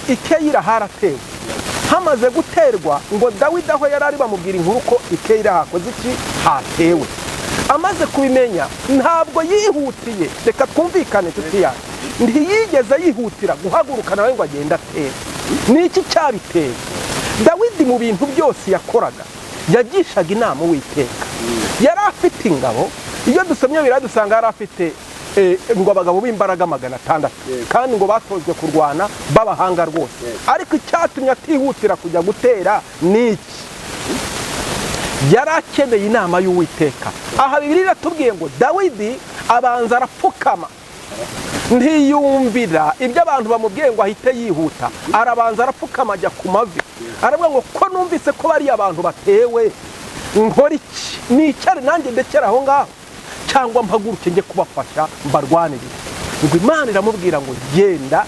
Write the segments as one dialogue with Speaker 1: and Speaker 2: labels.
Speaker 1: I Keyila haratewe. Hamaze guterwa, ngo Dawidi aho yari ari bamubwira inkuru ko i Keyila hakoze iki? Hatewe. Amaze kubimenya, ntabwo yihutiye. Reka twumvikane, inshuti yanjye, ntiyigeze yihutira guhaguruka nawe ngo agende atere. Ni iki cyabiteye? Dawidi mu bintu byose yakoraga yagishaga inama Uwiteka. Yari afite ingabo. Iyo dusomye biriya dusanga yari afite ngo abagabo b'imbaraga 600, kandi ngo batojwe kurwana, b'abahanga rwose. Ariko icyatumye atihutira kujya gutera ni iki? Yari akeneye inama y'Uwiteka. Aha Bibiliya iratubwiye ngo Dawidi abanza arapfukama, ntiyumvira ibyo abantu bamubwiye ngo ahite yihuta. Arabanza arapfukama, ajya ku mavi, aravuga ngo: "Ko numvise ko bariya abantu batewe, nkora iki? Nicare nanjye ndekere aho ngaho, cyangwa mpaguruke njye kubafasha mbarwanirire?" Ngo Imana iramubwira ngo: "Genda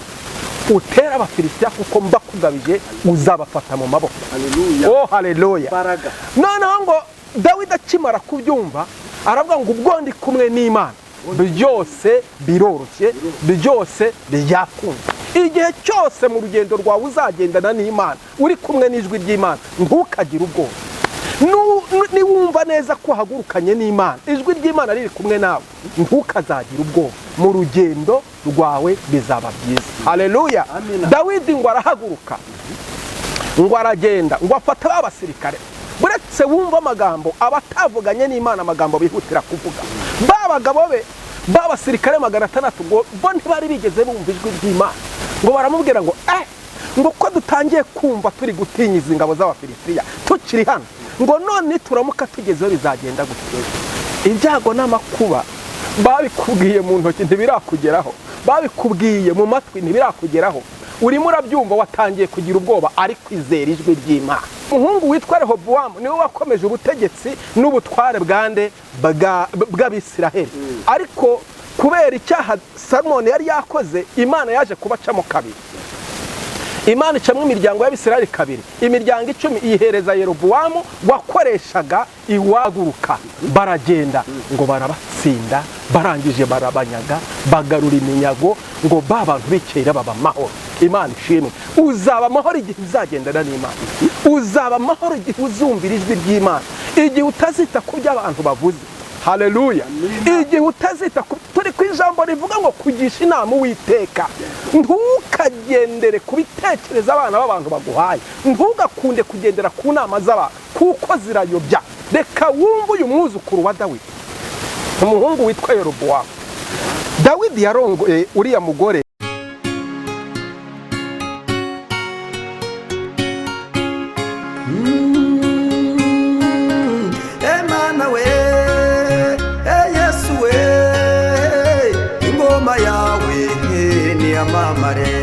Speaker 1: utere Abafilisitiya, kuko mbakugabije uzabafata mu maboko."
Speaker 2: Haleluya.
Speaker 1: Oh, haleluya!
Speaker 2: Imbaraga.
Speaker 1: Noneho ngo Dawidi akimara kubyumva aravuga ngo: "Ubwo ndi kumwe n'Imana, byose biroroshye, byose byakunda." Igihe cyose mu rugendo rwawe uzagendana n'Imana, uri kumwe n'ijwi ry'Imana, ntukagire ubwoba. Niwumva neza ko uhagurukanye n'Imana, ijwi ry'Imana riri kumwe nawe, ntukazagire ubwoba mu rugendo rwawe, bizaba byiza. Haleluya!
Speaker 2: Amina.
Speaker 1: Dawidi ngo arahaguruka, ngo aragenda, ngo afata ba basirikare. Uretse wumva amagambo abatavuganye n'Imana, amagambo bihutira kuvuga. Ba bagabo be b'abasirikare 600, ngo bo ntibari bigeze bumva ijwi ry'Imana, ngo baramubwira ngo: "Eh, ngo ko dutangiye kumva turi gutinya izi ngabo z'Abafilisitiya tukiri hano, ngo none nituramuka tugezeho bizagenda gute?" Ibyago n'amakuba babikubwiye mu ntoki ntibirakugeraho, babikubwiye mu matwi ntibirakugeraho, urimo urabyumva watangiye kugira ubwoba. Ariko izera ijwi ry'Imana. Umuhungu witwa Rehobowamu niwe wakomeje ubutegetsi n'ubutware bwande? Bw'Abisiraheli. Ariko kubera icyaha Salomoni yari yakoze, Imana yaje kubacamo kabiri. Imana icamo imiryango y'Abisirayeli kabiri, imiryango 10 iyihereza Yerobowamu wakoreshaga iwaguruka. Baragenda, ngo barabatsinda, barangije barabanyaga, bagarura iminyago, ngo ba bantu bikera baba amahoro. Imana ishimwe! Uzaba amahoro igihe uzagendana n'Imana, uzaba amahoro igihe uzumvira ijwi ry'Imana, igihe utazita ku byo abantu bavuze. Haleluya! Igihe utazita ku, turi ku ijambo rivuga ngo kugisha inama Uwiteka. Ntukagendere ku bitekerezo abana b'abantu baguhaye, ntugakunde kugendera ku nama z'abantu kuko zirayobya. Reka wumve uyu mwuzukuru wa Dawidi, umuhungu witwa Yerobowamu. Dawidi yarongoye uriya mugore.
Speaker 2: Emana we, e Yesu we, ingoma yawe niyamamare.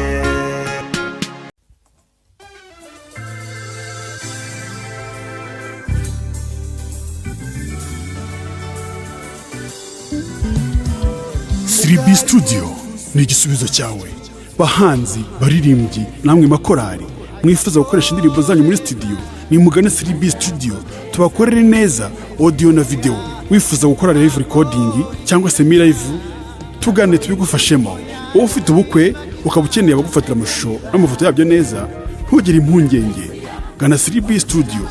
Speaker 3: 3B Studio ni igisubizo cyawe. Bahanzi, baririmbyi, namwe makorari mwifuza gukoresha indirimbo zanyu muri studio, nimugane 3B Studio tubakorere neza audio na video. Wifuza gukora live recording cyangwa semi live, tugane tubigufashemo. Wowe ufite ubukwe ukaba ukeneye abagufatira amashusho n'amafoto yabyo neza, ntugire impungenge, gana 3B Studio.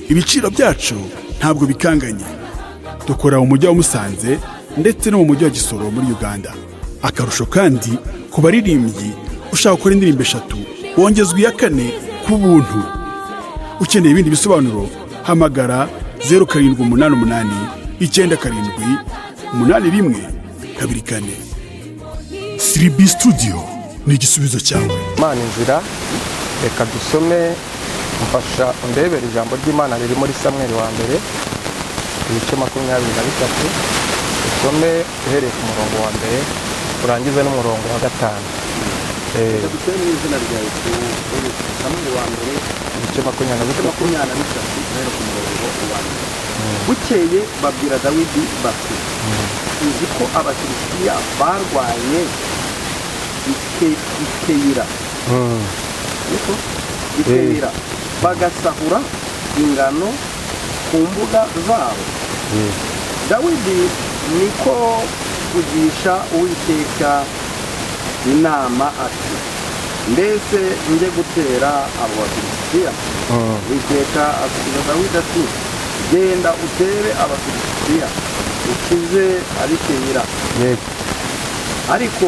Speaker 3: Ibiciro byacu ntabwo bikanganye. Dukora mu mujyi wa Musanze ndetse no mu mujyi wa Gisoro muri Uganda. Akarusho kandi, ku baririmbyi ushaka gukora indirimbo eshatu wongezwa iya kane ku buntu. Ukeneye ibindi bisobanuro, hamagara 0788978124. 3B Studio ni igisubizo cyawe.
Speaker 1: Imana inzira. Reka dusome, mfasha undebere ijambo ry'Imana riri muri Samweli wa mbere, ibice 23. Usome uhereye ku murongo wa mbere urangize n'umurongo wa gatanu.
Speaker 2: Dusome mu izina rya Yesu. Samweli wa mbere,
Speaker 1: ibice makumyabiri na
Speaker 2: ibice
Speaker 1: bitatu.
Speaker 2: 23, guhera ku murongo wa mbere. Bukeye babwira Dawidi bati: "Uzi ko Abafilisitiya barwanye i Keyira, niko i Keyira, bagasahura ingano ku mbuga zabo." Dawidi niko kugisha Uwiteka inama ati: Mbese njye gutera abo Bafilisitiya? Uwiteka asubiza Dawidi ati: "Genda utere Abafilisitiya, ukize ab'i Keyila." Ariko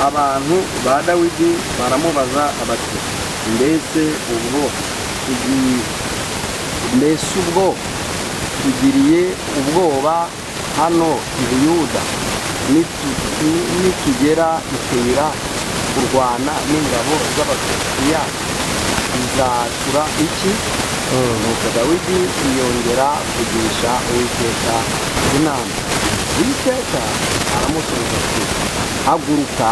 Speaker 2: abantu ba Dawidi baramubaza bati: "Mbese ubwo tugiriye ubwoba hano i Buyuda, nitugera i Keyila kurwana n'ingabo z'Abafilisitiya bizacura iki?" Nuko Dawidi yongera kugisha Uwiteka inama. Uwiteka aramusubiza ati: "Haguruka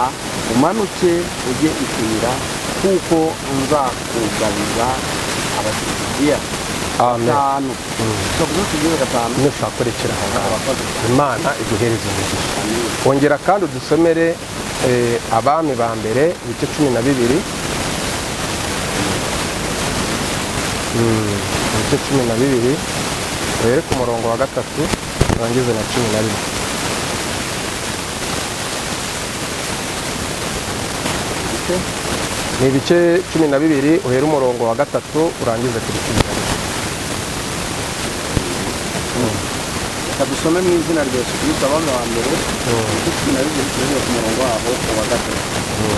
Speaker 2: umanuke ujye i Keyila, kuko nzakugabiza Abafilisitiya."
Speaker 1: Amen.
Speaker 2: Gatanu. Tuvuze tugeze gatanu.
Speaker 1: Nushaka kurekera aho ngaho.
Speaker 2: Abakozi.
Speaker 1: Imana iguhereze umugisha. Wongera kandi udusomere Abami ba mbere ibice 12. Ibice 12, uhere ku murongo wa 3 urangize na 11. Ni ibice 12, uhere umurongo wa 3 urangize kuri 11.
Speaker 2: Reka dusome mu izina rya Yesu Kristo. Abami ba mbere ibice 12, tuhereye ku murongo wabo wa 3.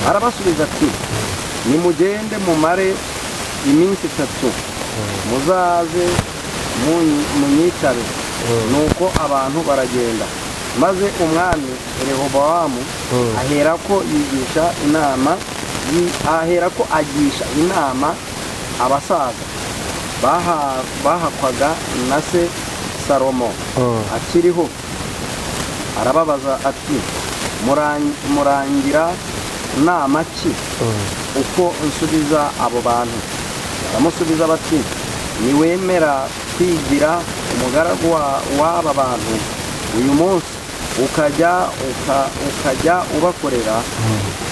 Speaker 2: Arabasubiza ati: "Nimugende mumare iminsi 3, muzaze munyitabe." Nuko abantu baragenda, maze umwami Rehobowamu aherako yigisha inama aherako agisha inama abasaza bahakwaga na se Salomo akiriho. Arababaza ati: "Murangira nama ki uko nsubiza abo bantu?" Baramusubiza bati: "Niwemera kwigira umugaragu w'aba bantu uyu munsi, ukajya ubakorera,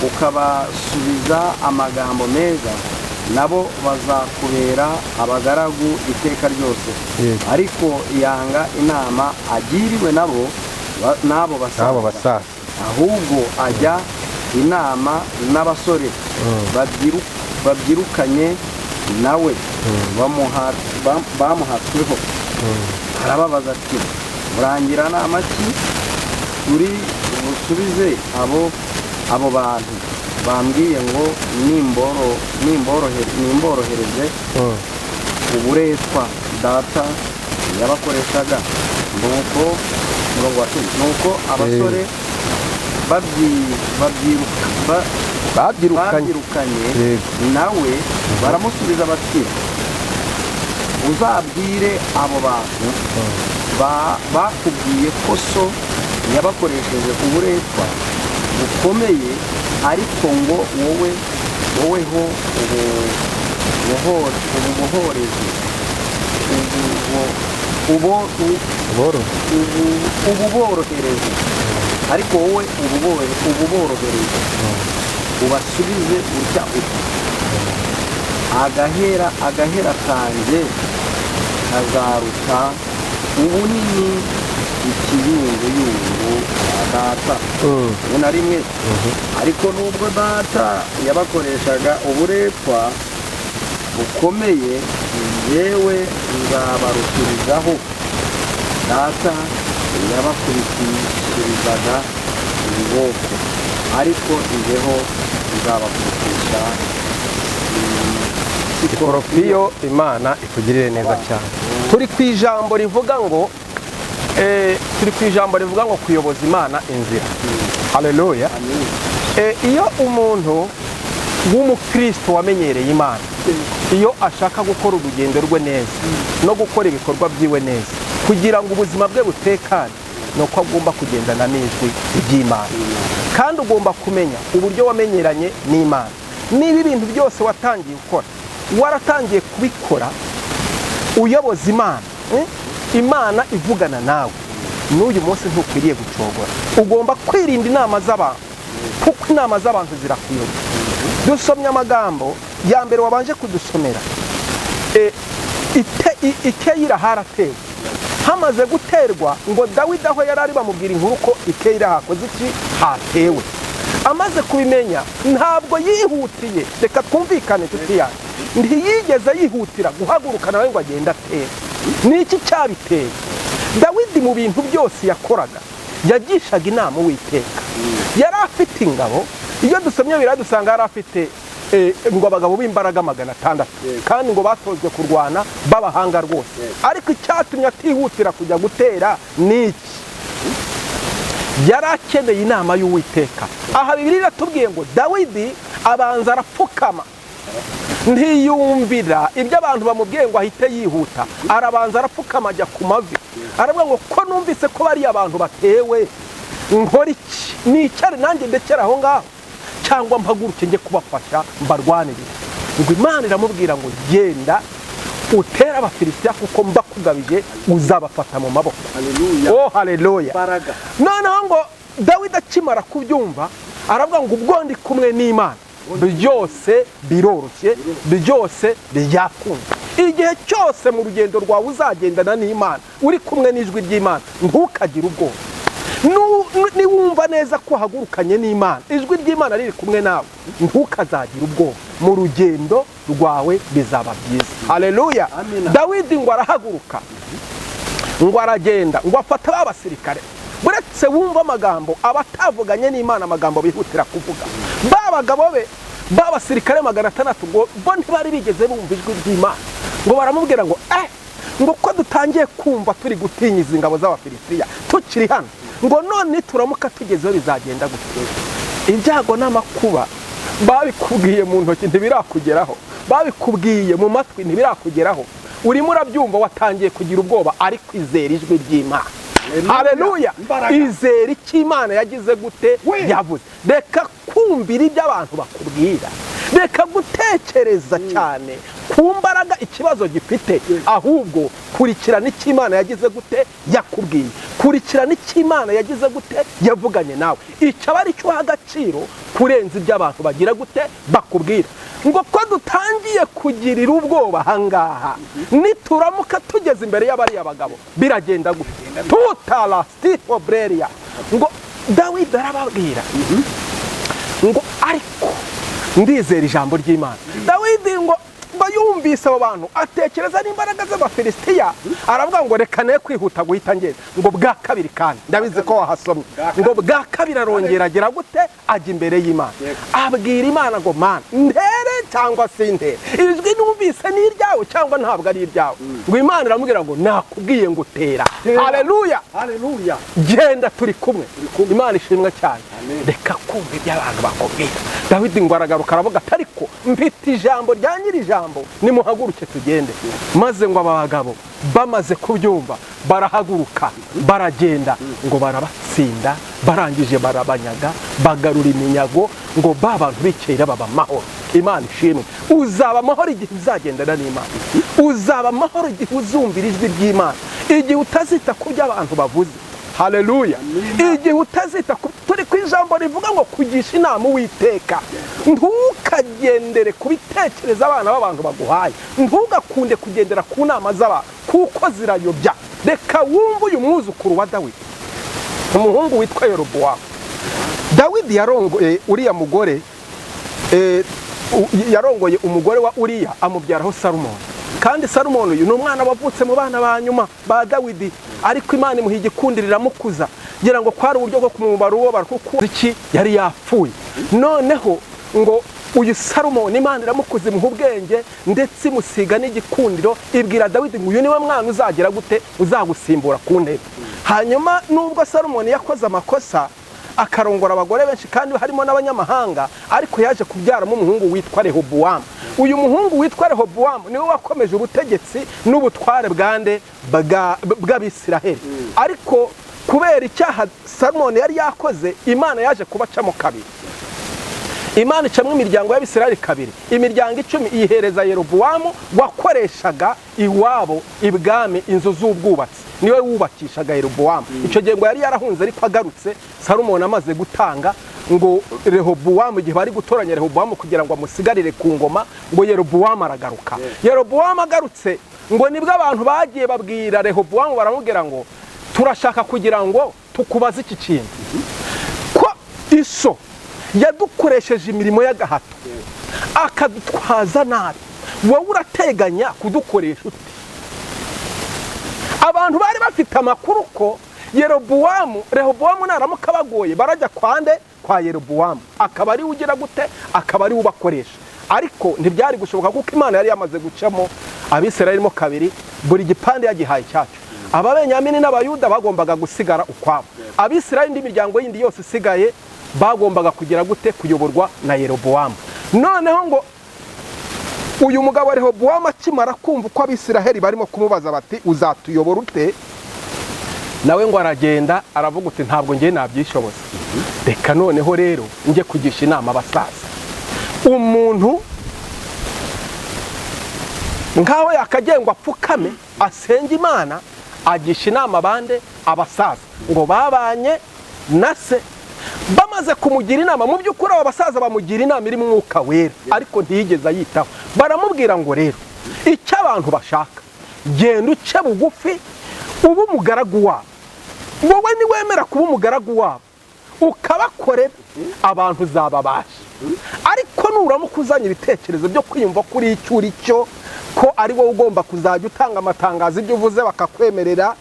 Speaker 2: ukabasubiza amagambo meza, nabo bazakubera abagaragu iteka ryose." Ariko yanga inama agiriwe nabo n'abo
Speaker 1: n'abo
Speaker 2: basaza,
Speaker 1: basaza,
Speaker 2: ahubwo ajya inama n'abasore babyirukanye nawe bamuhatsweho. Arababaza ati: "Murangira nama ki turi busubize abo bantu bambwiye ngo nimborohereze uburetwa data yabakoreshaga?" Nuko murongo wa 10: nuko abasore
Speaker 1: babyirukanye
Speaker 2: babyirukanye nawe baramusubiza bati: "Uzabwire abo bantu bakubwiye ko so yabakoresheje uburetwa bukomeye, ariko ngo wowe woweho ububohoreze
Speaker 1: boro
Speaker 2: ububorohereze, ariko wowe ububorohereze, ubasubize utya uti: Agahera kanjye kazaruta ubunini ikiyunguyungu cya data." 11. Ariko nubwo data yabakoreshaga uburetwa bukomeye, yewe nzabarutirizaho. Data yabakubitishirizaga ibiboko, ariko njyeho nzabakubitisha
Speaker 1: Sikoropiyo. Imana ikugirire neza cyane. Turi ku ijambo rivuga ngo kuyoboza Imana inzira. Haleluya!
Speaker 2: Amin.
Speaker 1: Iyo umuntu w'umukristo wamenyereye Imana, iyo ashaka gukora urugendo rwe neza no gukora ibikorwa byiwe neza kugira ngo ubuzima bwe butekane, ni uko agomba kugendana n'ijwi ry'Imana. Kandi ugomba kumenya uburyo wamenyeranye n'Imana. Niba ibintu byose watangiye gukora waratangiye kubikora uyoboza Imana, Imana ivugana nawe, n'uyu munsi ntukwiriye gucogora. Ugomba kwirinda inama z'abantu, kuko inama z'abantu zirakuyobya. Dusomye amagambo ya mbere wabanje kudusomera. I Keyila haratewe. Hamaze guterwa, ngo Dawidi aho yari ari bamubwira inkuru ko i Keyila hakoze iki? Hatewe. Amaze kubimenya, ntabwo yihutiye. Reka twumvikane, inshuti yanjye, ntiyigeze yihutira guhaguruka nawe ngo agende atere. Ni iki cyabiteye? Dawidi mu bintu byose yakoraga yagishaga inama Uwiteka. Yari afite ingabo. Iyo dusomye biriya dusanga yari afite ngo abagabo b'imbaraga 600, kandi ngo batojwe kurwana b'abahanga rwose. Ariko icyatumye atihutira kujya gutera ni iki? Yari akeneye inama y'Uwiteka. Aha Bibiliya iratubwiye ngo Dawidi abanza arapfukama, ntiyumvira ibyo abantu bamubwiye ngo ahite yihuta. Arabanza arapfukama, ajya ku mavi, aravuga ngo: "Ko numvise ko bariya abantu batewe, nkora iki? Nicare nanjye ndekere aho ngaho, cyangwa mpaguruke njye kubafasha mbarwanirire?" Ngo Imana iramubwira ngo: "Genda utere Abafilisitiya, kuko mbakugabije uzabafata mu maboko."
Speaker 2: Haleluya.
Speaker 1: Oh, haleluya!
Speaker 2: Imbaraga.
Speaker 1: Noneho ngo Dawidi akimara kubyumva aravuga ngo: "Ubwo ndi kumwe n'Imana byose biroroshye, byose byakunda." Igihe cyose mu rugendo rwawe uzagendana n'Imana, uri kumwe n'ijwi ry'Imana, ntukagire ubwoba. Niwumva neza ko uhagurukanye n'Imana, ijwi ry'Imana riri kumwe nawe, ntukazagire ubwoba mu rugendo rwawe, bizaba byiza. Haleluya!
Speaker 2: Amina.
Speaker 1: Dawidi ngo arahaguruka, ngo aragenda, ngo afata ba basirikare. Uretse wumva amagambo abatavuganye n'Imana, amagambo bihutira kuvuga. Ba bagabo be b'abasirikare 600, ngo bo ntibari bigeze bumva ijwi ry'Imana, ngo baramubwira ngo: "Eh, ngo ko dutangiye kumva turi gutinya izi ngabo z'Abafilisitiya tukiri hano, ngo none nituramuka tugezeho bizagenda gute?" Ibyago n'amakuba babikubwiye mu ntoki ntibirakugeraho, babikubwiye mu matwi ntibirakugeraho, urimo urabyumva watangiye kugira ubwoba. Ariko izera ijwi ry'Imana. Haleluya!
Speaker 2: Imbaraga.
Speaker 1: Izera icyo Imana yagize gute?
Speaker 2: We.
Speaker 1: Yavuze. Reka kumvira ibyo abantu bakubwira, reka gutekereza cyane ku mbaraga ikibazo gifite, ahubwo kurikirana icyo Imana yagize gute? Yakubwiye. Kurikirana icyo Imana yagize gute? Yavuganye nawe. Icyo aba ari cyo uha agaciro kurenza ibyo abantu bagira gute? Bakubwira. Ngo: "Ko dutangiye kugirira ubwoba ahangaha, nituramuka tugeze imbere y'abariya bagabo biragenda gute?" Tutara stifobreria. Ngo Dawidi arababwira ngo: "Ariko ndizera ijambo ry'Imana." Dawidi ngo yumvise abo bantu, atekereza n'imbaraga z'Abafilisitiya, aravuga ngo: "Reka ne kwihuta guhita ngenda." Ngo bwa kabiri, kandi ndabizi ko wahasomye, ngo bwa kabiri arongera agira gute? Ajya imbere y'Imana, abwira Imana ngo: "Mana, ntere cyangwa sintere? Ijwi numvise ni iryawe cyangwa ntabwo ari iryawe?" Ngo Imana iramubwira ngo: "Nakubwiye ngo tera." Haleluya!
Speaker 2: Haleluya.
Speaker 1: Genda, turi kumwe. Imana ishimwe cyane.
Speaker 2: Amen.
Speaker 1: Reka kumva ibyo abantu bakubwira. Dawidi ngo aragaruka, aravuga ati: "Ariko mfite ijambo rya nyiri ijambo, nimuhaguruke tugende." Maze ngo aba bagabo bamaze kubyumva barahaguruka, baragenda, ngo barabatsinda, barangije barabanyaga, bagarura iminyago, ngo ba bantu bikera baba amahoro. Imana ishimwe. Uzaba amahoro igihe uzagendana n'Imana, uzaba amahoro igihe uzumvira ijwi ry'Imana, igihe utazita ku byo abantu bavuze. Haleluya! Igihe utazita ku, turi ku ijambo rivuga ngo kugisha inama Uwiteka. Ntukagendere ku bitekerezo abana b'abantu baguhaye, ntugakunde kugendera ku nama z'abantu kuko zirayobya. Reka wumve uyu mwuzukuru wa Dawidi, umuhungu witwa Yerobowamu. Dawidi yarongoye uriya mugore, yarongoye umugore wa Uriya, amubyaraho Salomoni. Kandi Salomoni uyu ni umwana wavutse mu bana ba nyuma ba Dawidi, ariko Imana imuha igikundiro, iramukuza, ngira ngo kwari uburyo bwo kumubara uwo, kuko iki yari yapfuye. Noneho ngo uyu Salomoni Imana iramukuza, imuha ubwenge, ndetse imusiga n'igikundiro, ibwira Dawidi ngo: "Uyu niwe mwana uzagira gute? Uzagusimbura ku ntebe." Hanyuma nubwo Salomoni yakoze amakosa akarongora abagore benshi kandi harimo n'abanyamahanga, ariko yaje kubyaramo umuhungu witwa Rehobowamu. Uyu muhungu witwa Rehobowamu niwe wakomeje ubutegetsi n'ubutware bwande? Bw'Abisiraheli. Ariko kubera icyaha Salomoni yari yakoze, Imana yaje kubacamo kabiri. Imana icamo imiryango y'Abisiraheli kabiri, imiryango 10 iyihereza Yerobowamu wakoreshaga iwabo ibwami inzu z'ubwubatsi, niwe wubakishaga Yerobowamu. Icyo gihe ngo yari yarahunze, ariko agarutse Salomoni amaze gutanga, ngo Rehobowamu, igihe bari gutoranya Rehobowamu kugira ngo amusigarire ku ngoma, ngo Yerobowamu aragaruka. Yerobowamu agarutse, ngo nibwo abantu bagiye babwira Rehobowamu, baramubwira ngo: "Turashaka kugira ngo tukubaze iki kintu, ko iso Yadukoresheje imirimo y'agahato, akadutwaza nabi, wowe urateganya kudukoresha ute? Abantu bari bafite amakuru ko Yerobowamu, Rehobowamu naramuka bagoye barajya kwande kwa Yerobowamu, akaba ari we ugira gute, akaba ari we ubakoresha. Ariko ntibyari gushoboka, kuko Imana yari yamaze gucamo Abisirayeli mo kabiri, buri gipande yagihaye icyacu. Ababenyamini n'Abayuda bagombaga gusigara ukwabo, Abisirayeli indi miryango yindi yose isigaye bagombaga kugira gute? Kuyoborwa na Yerobowamu. Noneho ngo uyu mugabo Rehobowamu akimara kumva uko Abisiraheli barimo kumubaza bati: "Uzatuyobora ute?" Nawe ngo aragenda aravuga uti: "Ntabwo ngiye nabyishoboza, reka noneho rero njye kugisha inama abasaza." Umuntu nkaho yakagengwa apfukame asenge Imana, agisha inama abande? Abasaza ngo babanye na se. Bamaze kumugira inama, mu by'ukuri abo basaza bamugira inama irimo Umwuka Wera, ariko ntiyigeze ayitaho. Baramubwira ngo: "Rero icyo abantu bashaka, genda uce bugufi ube umugaragu wabo. Wowe niwemera kuba umugaragu wabo ukabakorera, abantu uzababasha. Ariko nuramuka uzanye ibitekerezo byo kwiyumva kuri icyo uri cyo, ko ari wowe ugomba kuzajya utanga amatangazo, ibyo uvuze bakakwemerera,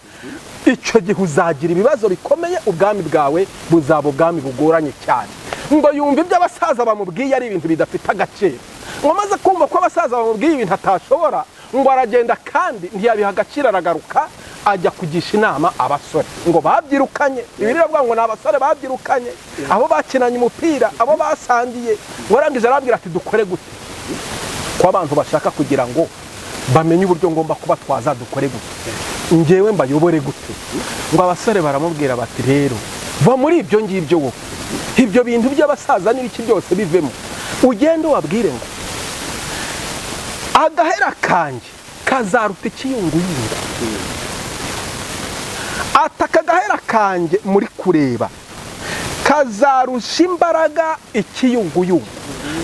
Speaker 1: icyo gihe uzagira ibibazo bikomeye, ubwami bwawe buzaba ubwami bugoranye cyane." Ngo yumva ibyo abasaza bamubwiye ari ibintu bidafite agaciro. Ngo amaze kumva ko abasaza bamubwiye ibintu atashobora, ngo aragenda kandi ntiyabiha agaciro, aragaruka ajya kugisha inama abasore ngo babyirukanye. Bibiliya iravuga ngo ni abasore babyirukanye, abo bakinanye umupira, abo basangiye. Ngo arangije arabwira ati: "Dukore gute ko abantu bashaka kugira ngo bamenye uburyo ngomba kubatwaza? Dukore gute? Ngewe mbayobore gute?" Ngo abasore baramubwira bati: "Rero va muri ibyo ngibyo, wowe ibyo bintu by'abasaza n'ibiki byose bivemo, ugende ubabwire ngo agahera kanjye kazaruta ikiyunguyungu." Ati: "Aka gahera kanjye muri kureba kazarusha imbaraga ikiyunguyungu."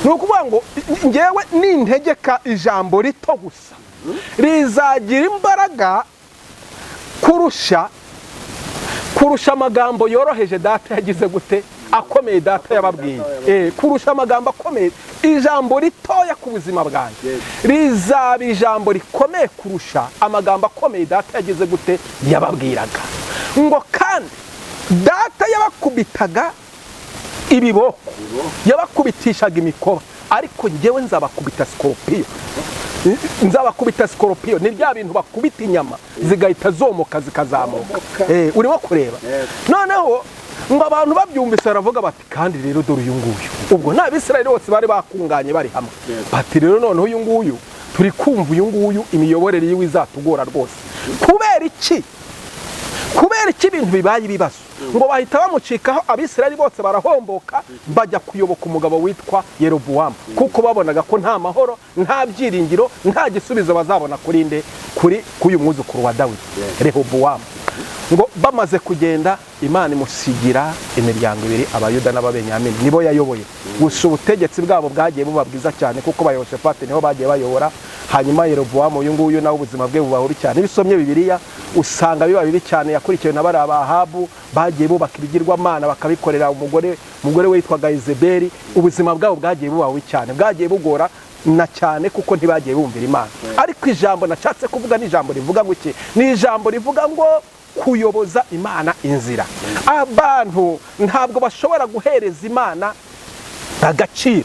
Speaker 1: Ni ukuvuga ngo ngewe nintegeka ijambo rito gusa rizagira imbaraga kurusha amagambo yoroheje data yagize gute, akomeye data yababwiye. Kurusha amagambo akomeye, ijambo ritoya ku buzima bwanjye rizaba ijambo rikomeye kurusha amagambo akomeye data yagize gute, yababwiraga. Ngo kandi data yabakubitaga ibiboko, yabakubitishaga imikoba, ariko ngewe nzabakubita sikoropiyo. Nzabakubita sikoropiyo ni bya bintu bakubita inyama zigahita zomoka, zikazamuka. Urimo kureba? Noneho ngo abantu babyumvise baravuga bati: "Kandi rero dore uyu nguyu." Ubwo n'Abisirayeli bose bari bakunganye bari hamwe, bati: "Rero noneho uyu nguyu turi kumva, uyu nguyu imiyoborere yiwe izatugora rwose." Kubera iki? Kubera iki ibintu bibaye ibibazo? Ngo bahita bamucikaho, Abisirayeli bose barahomboka, bajya kuyoboka umugabo witwa Yerobowamu, kuko babonaga ko nta mahoro, nta byiringiro, nta gisubizo bazabona kuri nde? Kuri k'uyu mwuzukuru wa Dawidi, Rehobowamu. Ngo bamaze kugenda, Imana imusigira imiryango ibiri, Abayuda n'Ababenyamini, nibo yayoboye. Gusa ubutegetsi bwabo bwagiye buba bwiza cyane, kuko ba Yehoshafati niho bagiye bayobora. Hanyuma Yerobowamu uyu nguyu nawe ubuzima bwe buba bubi cyane. Iyo usomye Bibiliya usanga biba bibi cyane. Yakurikiwe na bariya ba Ahabu, bagiye bubaka ibigirwamana bakabikorera umugore we witwaga Izeberi. Ubuzima bwabo bwagiye buba bubi cyane, bwagiye bugora na cyane, kuko ntibagiye bumvira Imana. Ariko ijambo nashatse kuvuga ni ijambo rivuga ngo iki? Ni ijambo rivuga ngo kuyoboza Imana inzira. Abantu ntabwo bashobora guhereza Imana agaciro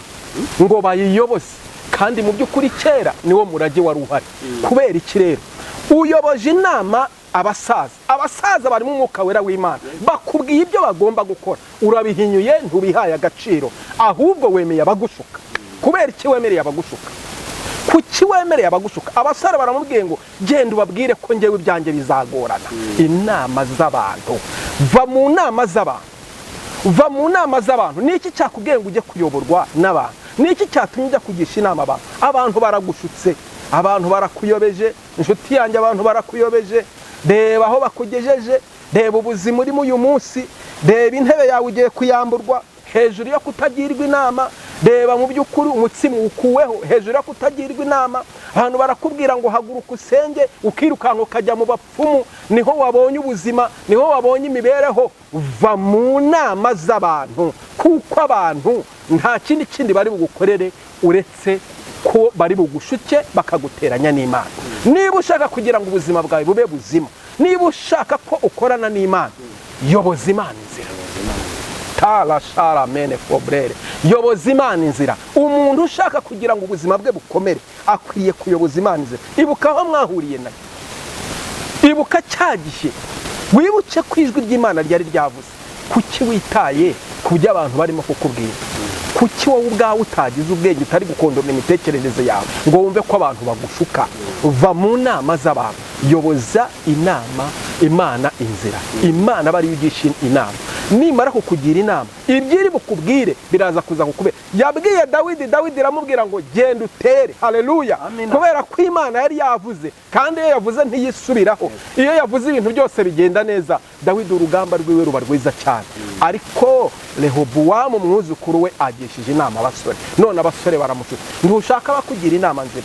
Speaker 1: ngo bayiyoboze, kandi mu by'ukuri kera niwo murage wari uhari. Kubera iki rero uyoboje inama abasaza, abasaza barimo Umwuka Wera w'Imana, bakubwiye ibyo bagomba gukora, urabihinyuye, ntubihaye agaciro, ahubwo wemeye abagushuka? Kubera iki wemereye abagushuka? Kuki wemereye abagushuka? Abasore baramubwiye ngo: "Genda ubabwire ko ngewe ibyanjye bizagorana." Inama z'abantu, va mu nama z'abantu, va mu nama z'abantu. Ni iki cyakubwiye ngo ujye kuyoborwa n'abantu? Ni iki cyatumye ujya kugisha inama abantu? Abantu baragushutse, abantu barakuyobeje, inshuti yanjye, abantu barakuyobeje. Reba aho bakugejeje, reba ubuzima urimo uyu munsi, reba intebe yawe ugiye kuyamburwa hejuru yo kutagirwa inama. Reba mu by'ukuri umutsima ukuweho hejuru yo kutagirwa inama. Abantu barakubwira ngo haguruka usenge, ukirukanka ukajya mu bapfumu, niho wabonye ubuzima, niho wabonye imibereho. Va mu nama z'abantu, kuko abantu nta kindi bari bugukorere uretse ko bari bugushuke bakaguteranya n'Imana. Niba ushaka kugira ngo ubuzima bwawe bube buzima, niba ushaka ko ukorana n'Imana, yoboza Imana inzira. Tara mene fobrere, yoboza Imana inzira. Umuntu ushaka kugira ngo ubuzima bwe bukomere akwiye kuyoboza Imana inzira. Ibuka aho mwahuriye nayo, ibuka cya gihe, wibuke ko ijwi ry'Imana ryari ryavuze. Kuki witaye ku byo abantu barimo kukubwira? Kuki wowe ubwawe utagize ubwenge, utari gukondora imitekerereze yawe ngo wumve ko abantu bagushuka? Va mu nama z'abantu, yoboza inama Imana inzira. Imana aba ariyo ugisha inama. Nimara kukugira inama, ibyo iri bukubwire biraza kuza kukubera. Yabwiye Dawidi, Dawidi iramubwira ngo genda utere. Haleluya! Kubera ko Imana yari yavuze, kandi iyo yavuze ntiyisubiraho. Iyo yavuze ibintu byose bigenda neza. Dawidi urugamba rwiwe ruba rwiza cyane. Ariko Rehobuwamu umwuzukuru we agishije inama abasore, none abasore baramushuka. Ntushaka bakugira inama nzima.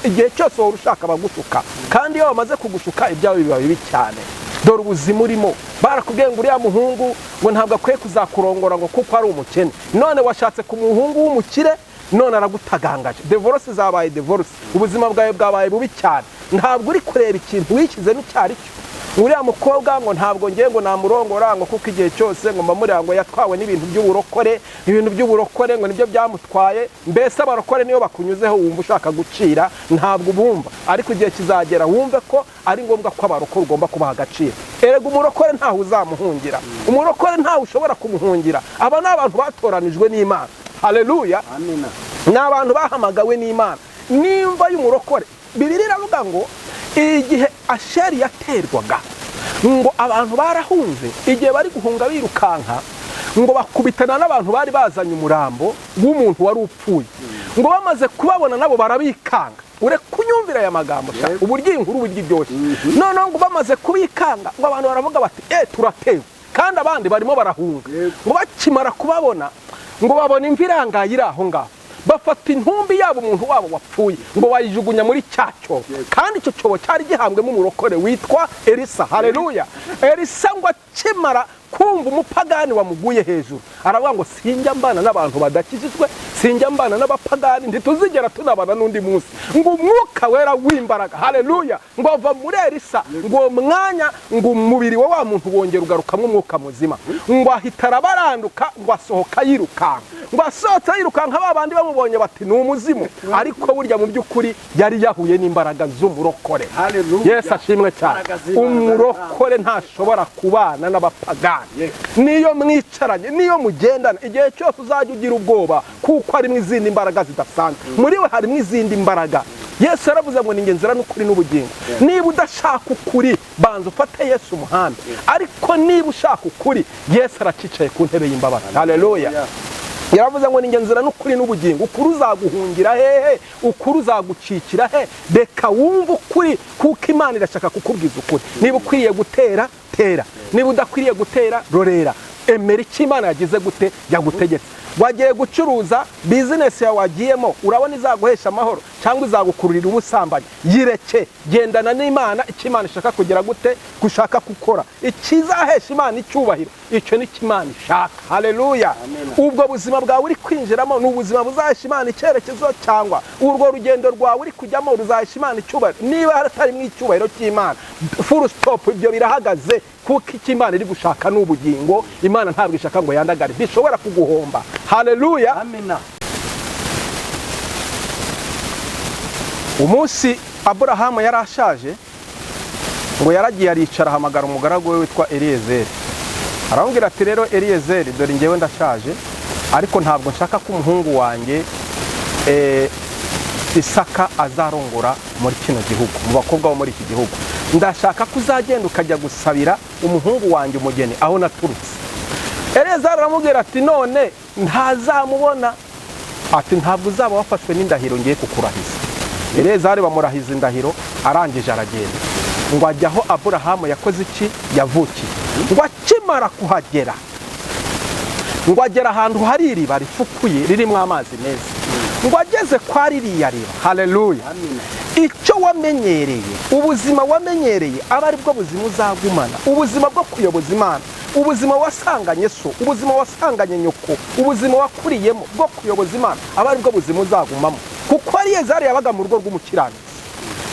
Speaker 1: Igihe cyose wowe ushaka abagushuka, kandi iyo bamaze kugushuka ibyawe biba bibi cyane. Dore ubuzima urimo. Barakubwiye ngo uriya muhungu ngo ntabwo akwiye kuzakurongora ngo kuko ari umukene, none washatse ku muhungu w'umukire, none aragutagangaje. Divorce zabaye divorce, ubuzima bwawe bwabaye bubi cyane. Ntabwo uri kureba ikintu wishyizemo icyo ari cyo. Uriya mukobwa ngo ntabwo ngiye ngo namurongora ngo kuko igihe cyose ngo mbamurira ngo yatwawe n'ibintu by'uburokore, ibintu by'uburokore ngo nibyo byamutwaye. Mbese abarokore niyo bakunyuzeho wumva ushaka gucira, ntabwo ubumva. Ariko igihe kizagera wumve ko ari ngombwa ko abarokore ugomba kubaha agaciro. Erega umurokore ntawe uzamuhungira, umurokore ntawe ushobora kumuhungira. Aba ni abantu batoranijwe n'Imana. Haleluya! Ni abantu bahamagawe n'Imana. Nimva y'umurokore, Bibiliya iravuga ngo igihe Asheri yaterwaga ngo abantu barahunze. Igihe bari guhunga birukanka, ngo bakubitana n'abantu bari bazanye umurambo w'umuntu wari upfuye. Ngo bamaze kubabona nabo barabikanga. Ure kunyumvira aya magambo sha, uburyo iyi nkuru uburyo iryoshye. Noneho ngo bamaze kubikanga, ngo abantu baravuga bati turatewe, kandi abandi barimo barahunga. Ngo bakimara kubabona, ngo babona imva irangaye iri aho ngaho, bafata intumbi yabo, umuntu wabo wapfuye, ngo bayijugunya muri cya cyobo. Kandi icyo cyobo cyari gihambwemo umurokore witwa Elisa. Haleluya! Elisa ngo akimara kumva umupagani wamuguye hejuru, aravuga ngo sinjya mbana n'abantu badakijijwe, sinjya mbana n'abapagani, ntituzigera tunabana n'undi munsi. Ngo umwuka wera w'imbaraga, haleluya, ngo ava muri Elisa. Ngo uwo mwanya ngo umubiri wa muntu wongera ugarukamo umwuka muzima. Ngo ahita arabaranduka, ngo asohoka yirukanka. Ngo asohotse yirukanka, ba bandi bamubonye bati ni umuzimu. Ariko burya mu by'ukuri yari yahuye n'imbaraga z'umurokore. Yesu ashimwe cyane. Umurokore ntashobora kubana n'abapagani. Niyo mwicaranye, niyo mugendana, igihe cyose uzajya ugira ubwoba, kuko harimo izindi mbaraga zidasanzwe muri we, harimo izindi mbaraga. Yesu yaravuze ngo ni nzira n'ukuri n'ubugingo. Niba udashaka ukuri, banza ufate Yesu umuhanda. Ariko niba ushaka ukuri, Yesu aracicaye ku ntebe y'imbabazi. Haleluya! Yaravuze ngo ni nzira n'ukuri n'ubugingo. Ukuri uzaguhungira hehe? Ukuri uzagucikira he? Reka wumve ukuri, kuko Imana irashaka kukubwiza ukuri. Niba ukwiriye gutera, tera. Niba udakwiriye gutera, rorera. Emera icyo Imana yagize gute, yagutegetse. Wagiye gucuruza, bizinesi yawe wagiyemo urabona izaguhesha amahoro cyangwa izagukururira ubusambanyi? Yireke, gendana n'Imana. Icyo Imana ishaka kugira gute, gushaka gukora ikizahesha Imana icyubahiro, icyo ni cyo Imana ishaka. Haleluya! Ubwo buzima bwawe uri kwinjiramo ni ubuzima buzahesha Imana icyerekezo, cyangwa urwo rugendo rwawe uri kujyamo ruzahesha Imana icyubahiro? Niba hatarimo icyubahiro cy'Imana, full stop, ibyo birahagaze, kuko icyo Imana iri gushaka ni ubugingo. Imana ntabwo ishaka ngo yandagare, ntishobora kuguhomba. Haleluya!
Speaker 2: Amina.
Speaker 1: Umunsi Aburahamu yari ashaje, ngo yaragiye aricara, ahamagara umugaragu we witwa Eliyezeri, aramubwira ati rero Eliyezeri, dore njyewe ndashaje, ariko ntabwo nshaka ko umuhungu wanjye Isaka azarongora muri kino gihugu, mu bakobwa bo muri iki gihugu. Ndashaka ko uzagenda ukajya gusabira umuhungu wanjye umugeni aho naturutse. Eliyezeri aramubwira ati none ntazamubona? Ati ntabwo uzaba wafashwe n'indahiro ngiye kukurahiza. Eliyezeri bamurahiza indahiro, arangije aragenda. Ngo ajya aho Aburahamu yakoze iki, yavukiye. Ngo akimara kuhagera, Ngo agera ahantu hari iriba rifukuye ririmo amazi meza. Ngo ageze kwa ririya riba, haleluya!
Speaker 2: Amina.
Speaker 1: Icyo wamenyereye, ubuzima wamenyereye, aba ari bwo buzima uzagumana, ubuzima bwo kuyoboza Imana, ubuzima wasanganye so, ubuzima wasanganye nyoko, ubuzima wakuriyemo bwo kuyoboza Imana, aba ari bwo buzima uzagumamo. Kuko Eliyezari yabaga mu rugo rw'umukiranutsi,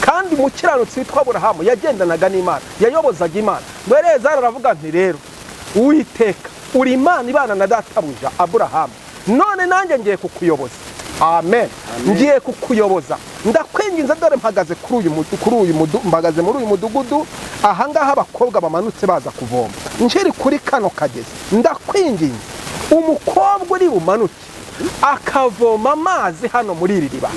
Speaker 1: kandi umukiranutsi witwa Aburahamu yagendanaga n'Imana, yayobozaga Imana. Ngo Eliyezari aravuga nti: "Rero Uwiteka, uri Imana ibana na databuja Aburahamu, none nanjye ngiye kukuyoboza." Amen. "Ngiye kukuyoboza, ndakwinginze, dore mpagaze kuri uyu mudu- kuri uyu mudu mpagaze muri uyu mudugudu ahangaha abakobwa bamanutse baza kuvoma, nkiri kuri kano kagezi. Ndakwinginze, umukobwa uri bumanuke akavoma amazi hano muri iri riba,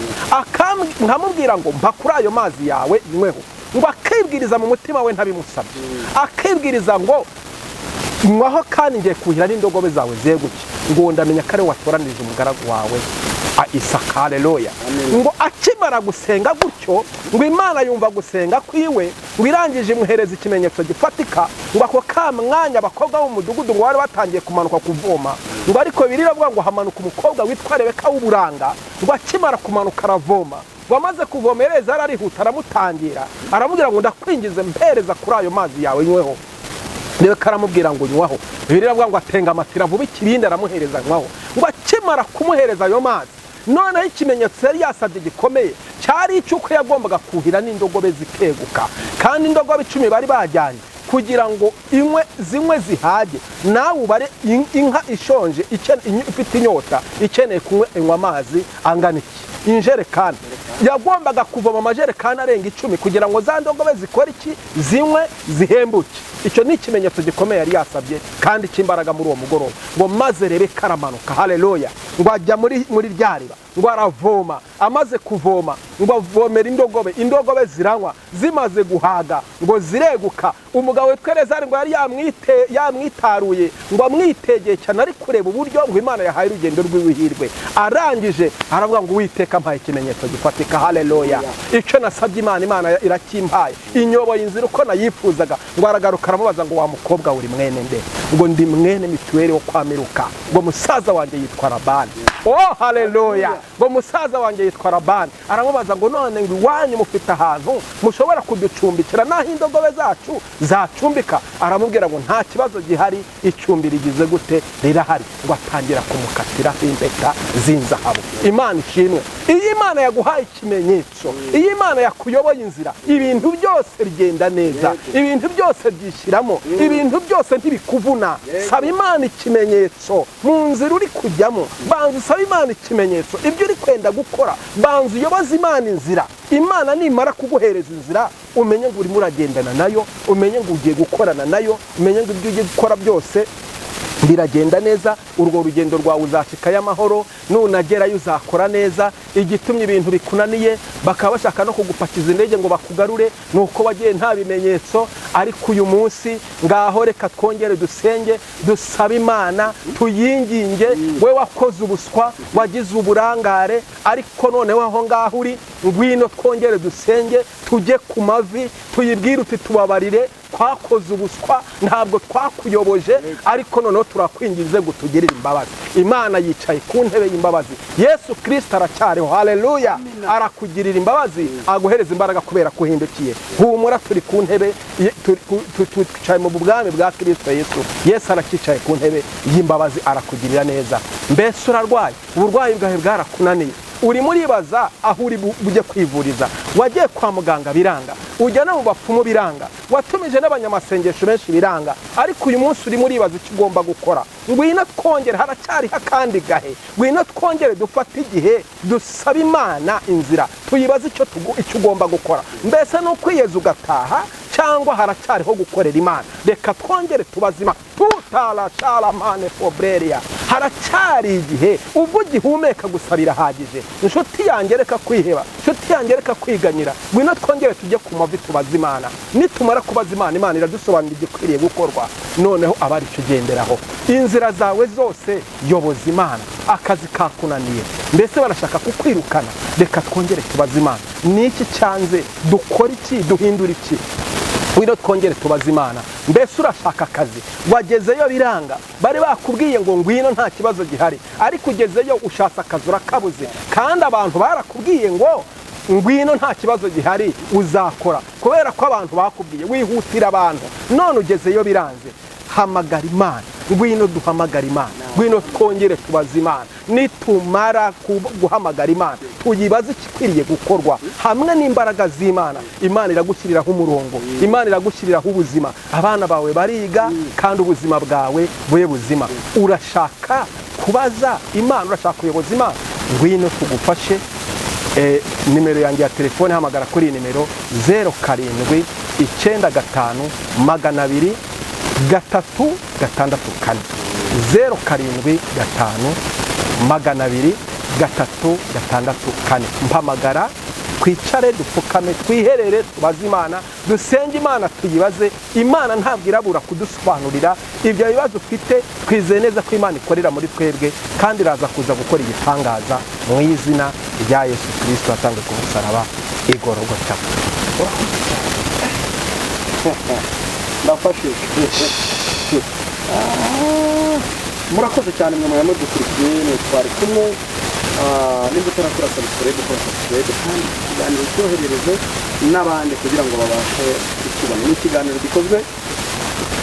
Speaker 1: nkamubwira ngo mpa kuri ayo mazi yawe nyweho, ngo akibwiriza mu mutima we ntabimusabye, akibwiriza ngo nywaho, kandi ngiye kuhira n'indogobe zawe zeguke, ngo ndamenya ko ari we watoranije umugaragu wawe Isaka." Haleluya! Ngo akimara gusenga gutyo, ngo Imana yumva gusenga kwiwe, ngo irangije imuhereza ikimenyetso gifatika. Ngo ako ka mwanya abakobwa bo mu mudugudu ngo bari batangiye kumanuka kuvoma, ngo ariko biravuga ngo hamanuka umukobwa witwa Rebeka w'uburanga. Ngo akimara kumanuka aravoma. Ngo amaze kuvoma, Elezari arihuta aramutangira, aramubwira ngo: "Ndakwingize, mpereza kuri ayo mazi yawe nyweho." Rebeka aramubwira ngo: "Nywaho." Bibiliya iravuga ngo atenga amatira vuba ikibindi, aramuhereza, nywaho. Ngo akimara kumuhereza ayo mazi, noneho ikimenyetso yari yasabye gikomeye cyari icy'uko yagombaga kuhira n'indogobe zikeguka, kandi indogobe 10 bari bajyanye kugira ngo inywe zinywe zihage. Nawe ubare inka ishonje, ifite inyota, ikeneye kunywa, inywa amazi angana iki? Injerekani yagombaga kuvoma amajerekani arenga 10 kugira ngo za ndogobe zikore iki? Zinywe zihembuke. Icyo ni ikimenyetso gikomeye yari yasabye kandi cy'imbaraga muri uwo mugoroba. Ngo maze Rebeka aramanuka, haleluya, ngo ajya muri rya riba, ngo aravoma. Amaze kuvoma, ngo avomera indogobe, indogobe ziranywa, zimaze guhaga ngo zireguka. Umugabo witwa Elezari ngo yari yamwitaruye, ngo amwitegeye cyane, ari kureba uburyo ngo Imana yahaye urugendo rw'ihirwe. Arangije aravuga ngo: "Uwiteka ampaye ikimenyetso gifatika, haleluya! Icyo nasabye Imana, Imana irakimpaye, inyoboye inzira uko nayifuzaga." Ngo aragaruka aramubaza ngo: "Wa mukobwa, uri mwene nde?" Ngo: "Ndi mwene Mituweli wo kwa Miruka." Ngo: "Musaza wanjye yitwa Labani." Oh, haleluya! Ngo: "Musaza wanjye yitwa Labani." Aramubaza ngo: "None ngo iwanyu mufite ahantu mushobora kuducumbikira n'aho indogobe zacu zacumbika?" Aramubwira ngo: "Nta kibazo gihari, icumbi rigize gute? Rirahari." Ngo atangira kumukatiraho impeta z'inzahabu. Imana ishimwe! Iyo Imana yaguhaye ikimenyetso, iyo Imana yakuyoboye inzira, ibintu byose bigenda neza, ibintu byose byishyiramo, ibintu byose ntibikuvuna. Saba Imana ikimenyetso mu nzira uri kujyamo, banza usabe Imana ikimenyetso ibyo uri kwenda gukora, banza uyoboze Imana inzira. Imana nimara kuguhereza inzira, umenye ngo urimo uragendana nayo, umenye ngo ugiye gukorana nayo, umenye ngo ibyo ugiye gukora byose biragenda neza. Urwo rugendo rwawe uzashikayo amahoro, nunagerayo uzakora neza. Igitumye ibintu bikunaniye, bakaba bashaka no kugupakiza indege ngo bakugarure, ni uko wagiye nta bimenyetso. Ariko uyu munsi ngaho reka twongere dusenge, dusabe Imana, tuyinginge. We wakoze ubuswa, wagize uburangare, ariko noneho aho ngaho uri, ngwino twongere dusenge, tujye ku mavi, tuyibwire uti: "Tubabarire, twakoze ubuswa, ntabwo twakuyoboje, ariko noneho turakwinginze ngo tugirire imbabazi." Imana yicaye ku ntebe y'imbabazi, Yesu Kirisito aracyariho, haleluya! Arakugirira imbabazi, aguhereza imbaraga kubera ko uhindukiye. Humura, turi ku ntebe, twicaye mu bwami bwa Kirisito Yesu. Yesu aracyicaye ku ntebe y'imbabazi, arakugirira neza. Mbese urarwaye? Uburwayi bwawe bwarakunaniye, urimo uribaza aho uri bujye kwivuriza. Wagiye kwa muganga biranga, ujya no mu bapfumu biranga, watumije n'abanyamasengesho benshi biranga, ariko uyu munsi urimo uribaza icyo ugomba gukora. Ngwino twongere, haracyariho akandi gahe, ngwino twongere dufate igihe dusabe Imana inzira, tuyibaze icyo ugomba gukora. Mbese ni ukwiyeza ugataha, cyangwa haracyariho gukorera Imana? Reka twongere tubaze Imana. Tutara mane fobreria, haracyari igihe ubwo ugihumeka gusa, birahagije. Inshuti yanjye, reka kwiheba. Inshuti yanjye, reka kwiganyira. Ngwino twongere tujye ku mavi tubaze Imana. Nitumara kubaza Imana, Imana iradusobanurira igikwiriye gukorwa, noneho aba ari cyo ugenderaho. Inzira zawe zose yoboza Imana. Akazi kakunaniye, mbese barashaka kukwirukana, reka twongere tubaze Imana: ni iki cyanze? Dukora iki? Duhindura iki? Ngwino twongere tubaze Imana. Mbese urashaka akazi, wagezeyo biranga, bari bakubwiye ngo ngwino nta kibazo gihari, ariko ugezeyo ushatse akazi urakabuze, kandi abantu barakubwiye ngo ngwino nta kibazo gihari uzakora. Kubera ko abantu bakubwiye, wihutira abantu, none ugezeyo biranze. Hamagara Imana. Ngwino duhamagara Imana, ngwino twongere tubaze Imana. Nitumara guhamagara Imana, tuyibaze igikwiriye gukorwa hamwe n'imbaraga z'Imana, Imana iragushyiriraho umurongo, Imana iragushyiriraho ubuzima. Abana bawe bariga kandi ubuzima bwawe bube buzima. Urashaka kubaza Imana, urashaka kuyoboza Imana, ngwino tugufashe. Nimero yanjye ya telefone, hamagara kuri iyi nimero: 0795 200 364, 075 200 364. Mpamagara, twicare, dupfukame, twiherere, tubaze Imana, dusenge Imana, tuyibaze. Imana ntabwo irabura kudusobanurira ibyo bibazo ufite. Twizeye neza ko Imana ikorera muri twebwe, kandi iraza kuza gukora igitangaza mu izina rya Yesu Kirisito watanzwe ku musaraba igorogota.
Speaker 2: Ndafashijwe. Murakoze cyane mwe mudukurikiye, mwe twari kumwe. Nimba utarakora subscribe, kora subscribe, kandi iki kiganiro cyoherereze n'abandi kugira ngo babashe kukibona. Ni ikiganiro gikozwe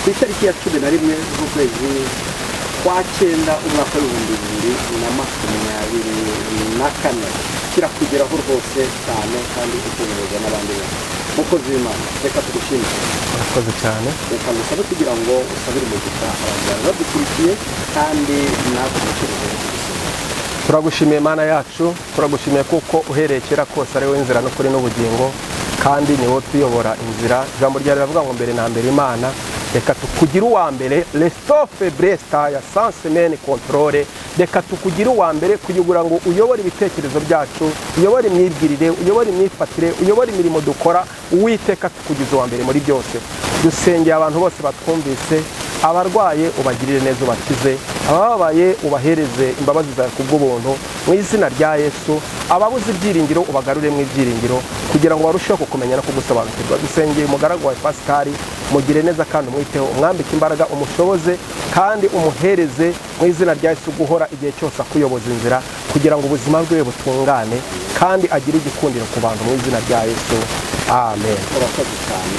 Speaker 2: ku itariki ya 11 z'ukwezi kwa cyenda, umwaka w'2024. Kirakugeraho rwose cyane, kandi ukohereza n'abandi benshi. Mukozi w'Imana, reka tugushimire.
Speaker 1: Murakoze cyane.
Speaker 2: Reka ngusabe kugira ngo usabire umugisha abantu bari badukurikiye, kandi natwe ducuruze kudusoma.
Speaker 1: Turagushimiye Mana yacu, turagushimiye kuko uhereye kera kose ari wowe nzira n'ukuri n'ubugingo, kandi ni wowe tuyobora inzira. Ijambo ryawe riravuga ngo mbere na mbere Imana, reka tukugire uwa mbere. Restofe bresta ya sansemeni controle, reka tukugire uwa mbere kugira ngo uyobore ibitekerezo byacu, uyobore imyibwirire, uyobore imyifatire, uyobore imirimo dukora. Uwiteka, tukugize uwa mbere muri byose. Dusengeye abantu bose batwumvise: abarwaye ubagirire neza, ubakize; abababaye ubahereze imbabazi zawe kubw'ubuntu mu izina rya Yesu; ababuze ibyiringiro ubagaruremo ibyiringiro kugira ngo barusheho kukumenya no kugusobanukirwa. Dusengeye umugaragu wawe Pascal, mugire neza kandi umwiteho, umwambike imbaraga, umushoboze kandi umuhereze mu izina rya Yesu guhora igihe cyose akuyoboza inzira, kugira ngo ubuzima bwe butungane kandi agire igikundiro ku bantu mu izina rya Yesu, amen.
Speaker 2: Urakoze cyane.